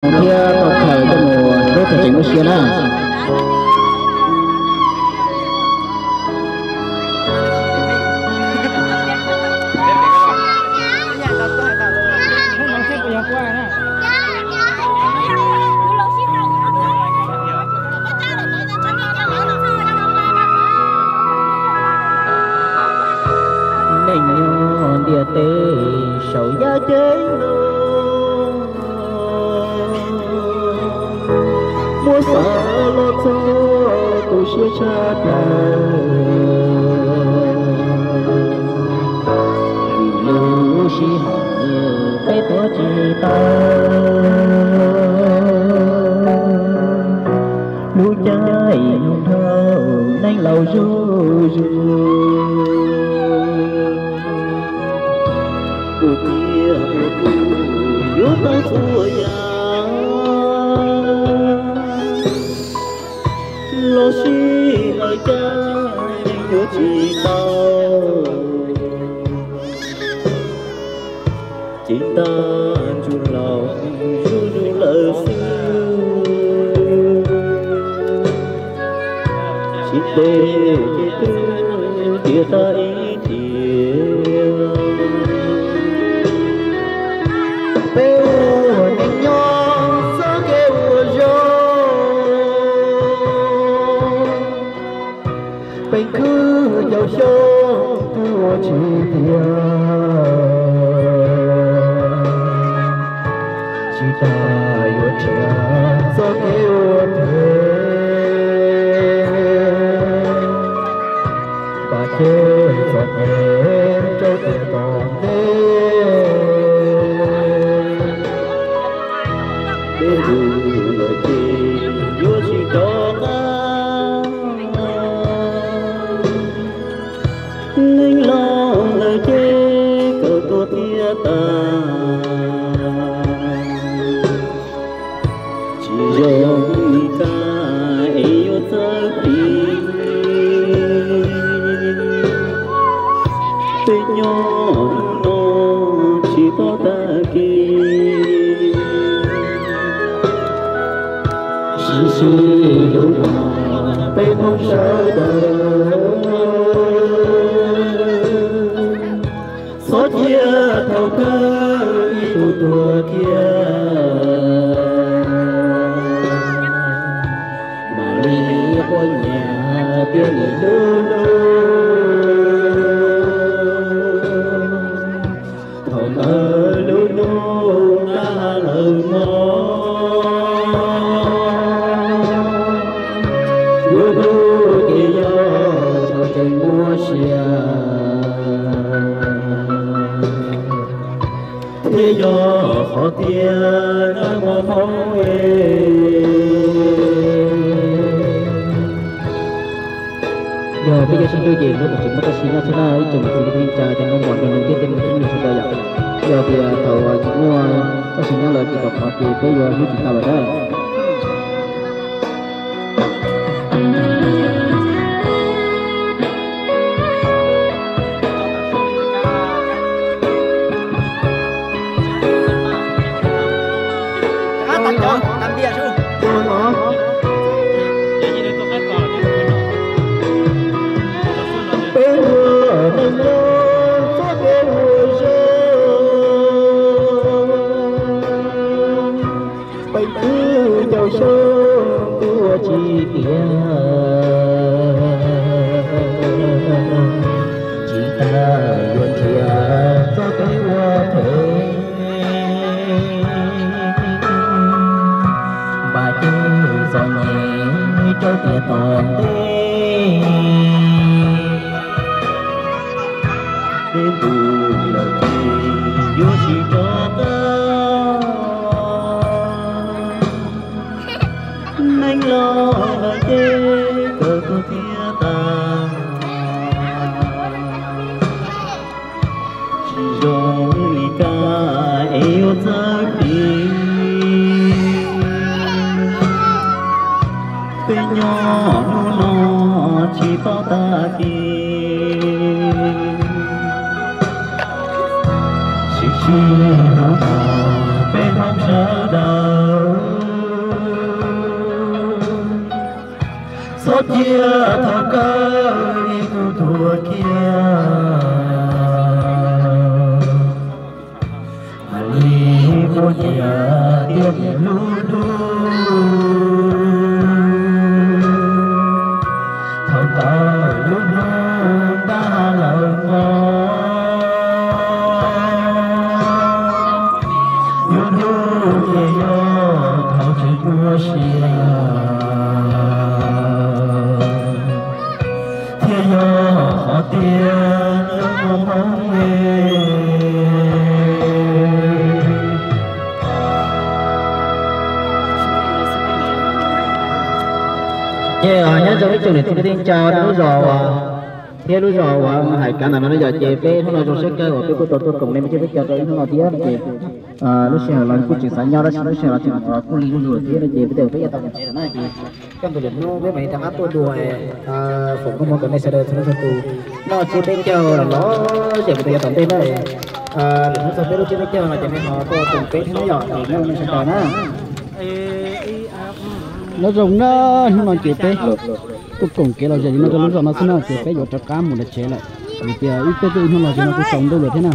thiab tau khaws coj mus hlub thiaj tseem muaj sia na. Neej nyob ntiaj teb saum yaj ceeb no, muab xav los txog tu siab tshaj plaws. Vim lub sij hawm peb tuav tsis tau lub caij nyoog dhau neej laus zuj zus. Kuv thiaj kuv yuav tau txhua yam los sis hais cas yuav tsis tau. Ces nta ntsug laus zuj zus lawm xwb. Tsis ntev ces twb tiav tag ib tiam. Peb ua neej nyob txoj kev ua zoo, peb khwv caum xyoo twb ua tsis tiav. Tsis tas yuav nrhiav txoj kev ua phem, npam ces txom nyem rau tiam tom ntej. Peb tus lawm ces yuav tsis rov qab. Neeg laus lawm ces kawg tuag thiaj tas. Tsis zoo li cas es yuav txawj pib. Peb nyob hnub no tsis paub tag kis. Sim sim hlub no peb Hmoob sawv daws, txhob cia thaum kawg ib tug tuag kiag. Mam li quaj nyiav tias nim lub hnub, thaum ntawd lub hnub nqa lawv mog. Yuav hlub kev yog thaum tseem muaj sia, thiaj yog qhov tiag nawb mog Hmoob es. Yog peb yuav sib hlub ces hlub kom tsis muaj txoj sia nyob xwb na ib tsoom niam txiv kwv tij neej tsa cov nkauj muam nraug nus thiab tej me tub me nyuam sawv daws yom. Yog tias thaum tsis muaj txoj sia nyob lawm ces thaum qhov ces peb yuav hlub tsis tau lawm na. Peb ua neej nyob txoj kev ua zoo, peb khwv caum xyoo twb ua tsis tiav. Tsis tas yuav nrhiav txoj kev ua phem, npam ces txom nyem rau tiam tom ntej. Peb tus lawm ces yuav tsis rov qab. Neeg laus lawm ces kawg tuag thiaj tas. Tsis zoo li cas es yuav txawj pib. Peb nyob hnub no tsis paub tag kis. Sim sim hnub no peb Hmoob sawv daws Cia thaum kawg li kuv tuag kiag, li kuv tias tiag tias lub hlub, thaum kawg lub hlub ntab lawm no. Yus hlub ces yog thaum tsis muaj sia, thiaj yog qhov tiag hlub Hmoob me. Ces nyob zoo ib tsoom niam txiv kwv tij neej tsa lub zos uas, thiab lub zos uas hais kav ntawm no yog ces peb hnub no zoo siab kawg uas peb kuj tau tuaj koom li me coob peb caug rau ib hnub no thiab no ces lub sij hawm los kuj tseem xav nyob tab sis lub sij hawm los tseem kuj lig zuj zus thiab no ces peb tej peb yuav tau mus tsev lawm na ces koj tus lwm hnub peb mam li rov qab tuaj dua foom koob hmoov rau nej sawv daws txhua leej txhua tus. Noj tsiab peb caug los los ces kuv tus yav tom ntej na, lwm hnub txog peb lub tsiab peb caug no ces nej ho tuaj koom peb thiab na yom, ces nyob zoo nej sawv daws na. Nyob zoo na, hnub no ces peb tuaj koom kev los zem li no rau lub zos no xwb na ces peb yuav rov qab mus lawv tsev lawm. Vim tias ib peb tuaj ib hnub no ces no kuj tsaus ntuj lawm thiab na.